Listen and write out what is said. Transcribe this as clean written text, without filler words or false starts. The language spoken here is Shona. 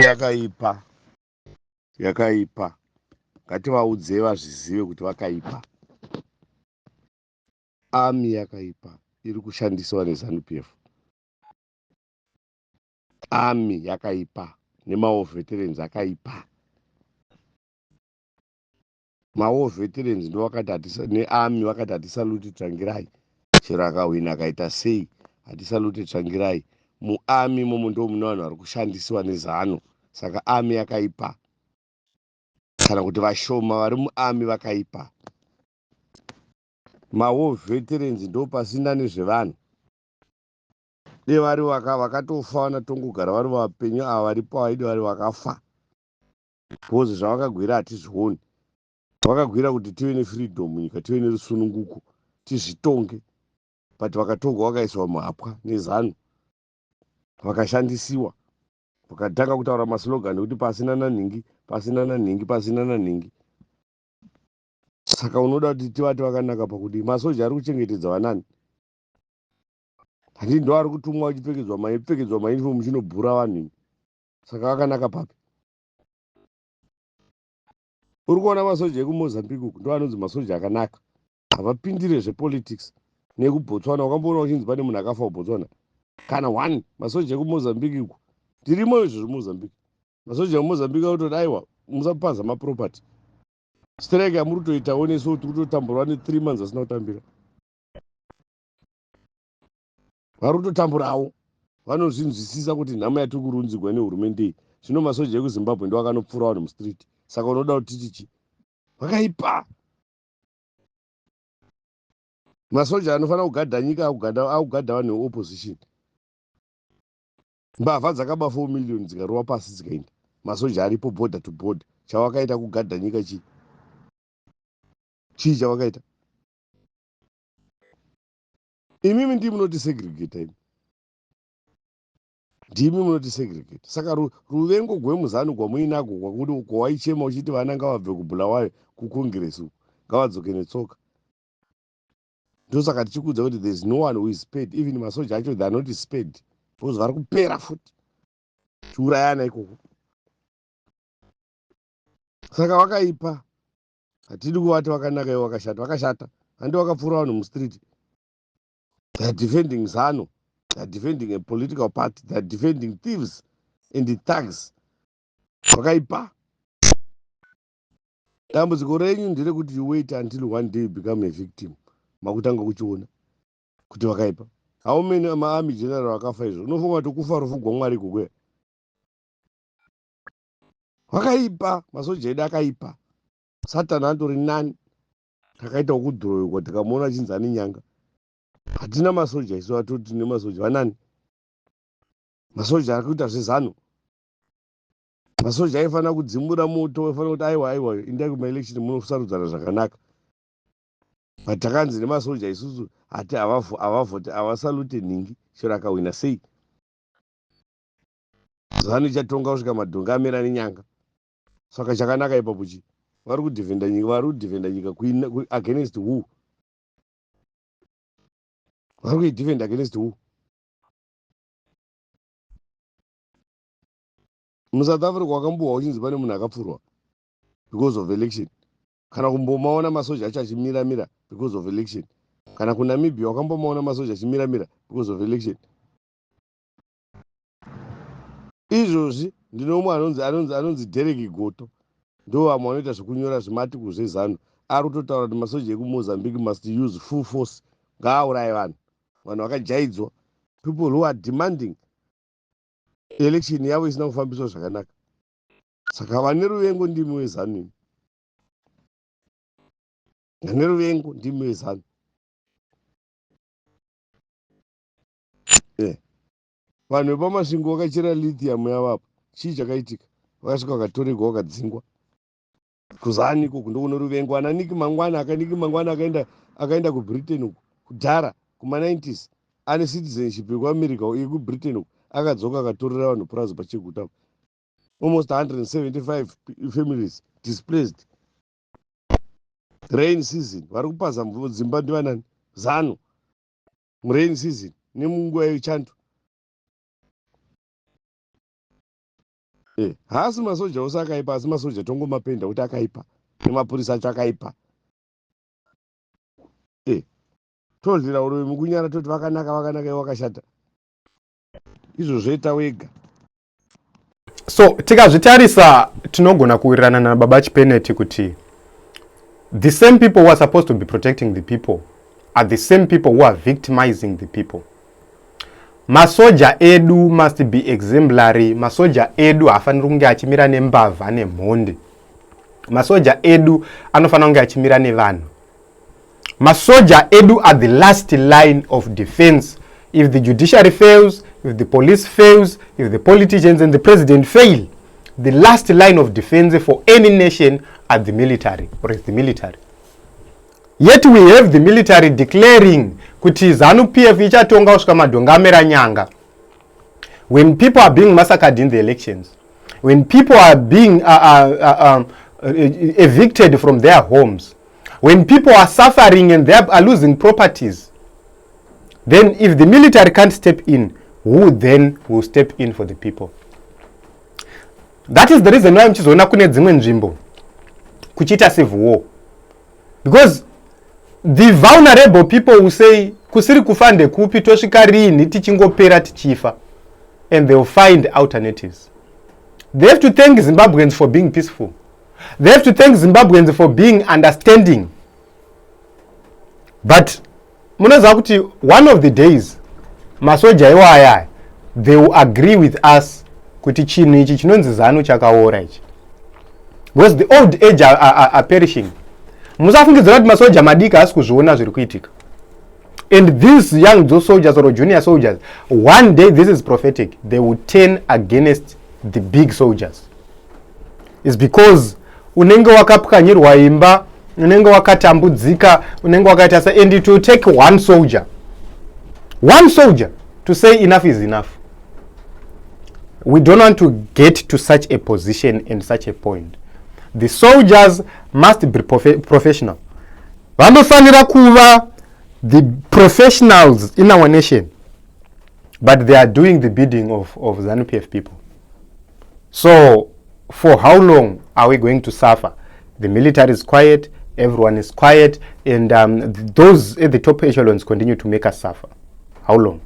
Yakaipa, yakaipa. Ngativaudze vazvizive kuti vakaipa. Army yakaipa iri kushandiswa neZanu PF. Army yakaipa nemawar veterans akaipa. Mawar veterans ndovakati hatisa nearmy vakati hatisaluti Tsvangirai chero akahwina akaita sei hatisalute Tsvangirai. Muarmy imomo ndo mune vanhu vari kushandisiwa neZanu saka army yakaipa kana kuti vashoma vari muarmy vakaipa. Mawar veterans ndo pasina nezvevanhu de vari vakatofa vanatongogara vari vapenyu ava varipo vaidi vari vakafa because zvavakagwira hatizvioni. Vakagwira kuti tive nefreedom munyika, tive nerusununguko, tizvitonge, but vakatogwa vakaiswa muhapwa neZanu, vakashandisiwa, vakatanga kutaura maslogan ekuti pasina nanhingi, pasina nanhingi, pasina nanhingi. Saka unoda kuti tivati vakanaka pakudii? Masoja ari kuchengetedza vanani? Handiti ndo ari kutumwa uchipfekedzwa maipfekedzwa mauniform uchinobhura vanhu imi. Saka vakanaka papi? Uri kuona masoja ekuMozambique uku ndo anonzi masoja akanaka, havapindire zvepolitics. NekuBotswana wakamboona uchinzi pane munhu akafa kuBotswana kana one? Masoja ekuMozambique uku, ndirimo izvo zveMozambique, masoja emuMozambique akutoti aiwa, musapaza maproperty. Strike yamuri kutoitawo nesu tiri kutotambura ne3 months asina kutambira, vari kutotamburawo, vanozvinzwisisa kuti nhamo yatiri kurunzigwa nehurumende iyi. Zvino masoja ekuZimbabwe ndo akanopfura vanhu mustreet, saka unoda kuti titi vakaipa? Masoja anofanira kugadha nyika akugadha vanhu veopposition. Mbavha dzakaba 4 million dzikarova pasi dzikaenda, masoja aripo border to border. Chavakaita kugadha nyika chii? Chii chavakaita? Imimi ndii munoti segregata, imi ndimi munoti segregata. Saka ruvengo gwemuZanu gwamuinagwo kwakuti kwawaichema uchiti vana ngavabve kuBhulawayo kuCongress uku, ngavadzoke netsoka. Ndosaka tichikuudza kuti there is no one who is spared. Even masoja acho, they are not spared because vari kupera futi chiurayana ikoko. Saka vakaipa, hatidi kuvati vakanaka ivo vakashata. Vakashata, handi vakapfuura vanhu mustreet? They are defending ZANU, they are defending a political party, they are defending thieves and the thugs. Vakaipa. Dambudziko renyu nderekuti you wait until one day you become a victim, makutanga kuchiona kuti vakaipa. How many maarmy general vakafa izvo? Unofunga kuti kufa rufu gwaMwari ikokoya? Vakaipa, masoja edu akaipa. Satani antori nani, takaita wokudhuroyekwa tikamuona achinzi ane nyanga. Hatina masoja isu, atoti tine masoja vanani? Masoja ari kuita zveZanu. Masoja aifanira kudzimura moto, aifanira kuti aiwa, aiwa, indai kumaelection munosarudzana zvakanaka. But takanzi nemasoja isusu hati havavhoti, havasalute nhingi chero akawina sei. ZANU ichatonga kusvika madhonga amera nenyanga. Saka chakanaka ipapo chi? Vari kudefenda nyika, vari kudefenda nyika against who? Vari kuidefend against who? MuSouth Africa wakambohwa uchinzi pane munhu akapfurwa because of election? Kana kumbomaona masoja acho achimiramira because of election? Kana kuNamibia wakambomaona masoja achimiramira because of election? Izvozvi ndinomwe anonzi Derek Goto, ndo vamwe vanoita zvekunyora zvimaarticle zveZanu, ari kutotaura kuti masoja ekuMozambique must use full force, ngaauraye vanhu. Vanhu vakajaidzwa, people who are demanding election yavo isina kufambiswa zvakanaka. Saka vane ruvengo ndimi weZanu imi, vane ruvengo ndimi weZanu. Vanhu vepaMasvingo vakachera lithium yavapo, chii chakaitika? Vakasvika vakatorerwa, vakadzingwa kuZanu ikoko. Ndokuno ruvengo. Ana Nick Mangwana, akaNick Mangwana akaenda kuBritain uku kudhara kuma90s, ane citizenship yekuAmerica, yekuBritain uku, akadzoka akatorera vanhu purazi paCheguta, almost 175 families displaced. Rain season vari kupaza dzimba ndivanani? ZANU murain season nemunguva yechando. Haasi masoja ose akaipa, asi masoja tongomapenda kuti akaipa, nemapurisa acho akaipa. Todlira uroyi mukunyara, toti vakanaka, vakanaka, iwo vakashata. Izvo zvoita wega. So tikazvitarisa, tinogona kuwirirana nababa Chipeneti kuti the same people who are supposed to be protecting the people are the same people who are victimizing the people. Masoja edu must be exemplary. Masoja edu haafaniri kunge achimira nembavha nemhondi. Masoja edu anofanira kunge achimira nevanhu. Masoja edu are the last line of defense. If the judiciary fails, if the police fails, if the politicians and the president fail, the last line of defense for any nation are the military, or is the military. Yet we have the military declaring kuti ZANU PF ichatonga kusvika madhonga amera nyanga, when people are being massacred in the elections, when people are being evicted from their homes, when people are suffering and they are losing properties. Then if the military can't step in, who then will step in for the people? That is the reason why muchizoona kune dzimwe nzvimbo kuchiita civil war, because the vulnerable people will say, "Kusiri kufa ndekupi? Tosvika riini tichingopera tichifa?" And they will find alternatives. They have to thank Zimbabweans for being peaceful. They have to thank Zimbabweans for being understanding. But munoziva kuti one of the days masoja iwaya, they will agree with us kuti chinhu ichi chinonzi ZANU chakaora ichi, because the old age are perishing. Musafungidzira kuti masoja madiki haasi kuzviona zviri kuitika. And these young soldiers or junior soldiers, one day, this is prophetic, they will turn against the big soldiers. Is because unenge wakapwanyirwa imba, unenge wakatambudzika, unenge wakaita se, and it will take one soldier, one soldier to say enough is enough. We don't want to get to such a position and such a point. The soldiers must be professional. Vanofanira kuva the professionals in our nation, but they are doing the bidding of ZANU-PF people. So for how long are we going to suffer? The military is quiet, everyone is quiet, and those at the top echelons continue to make us suffer. How long?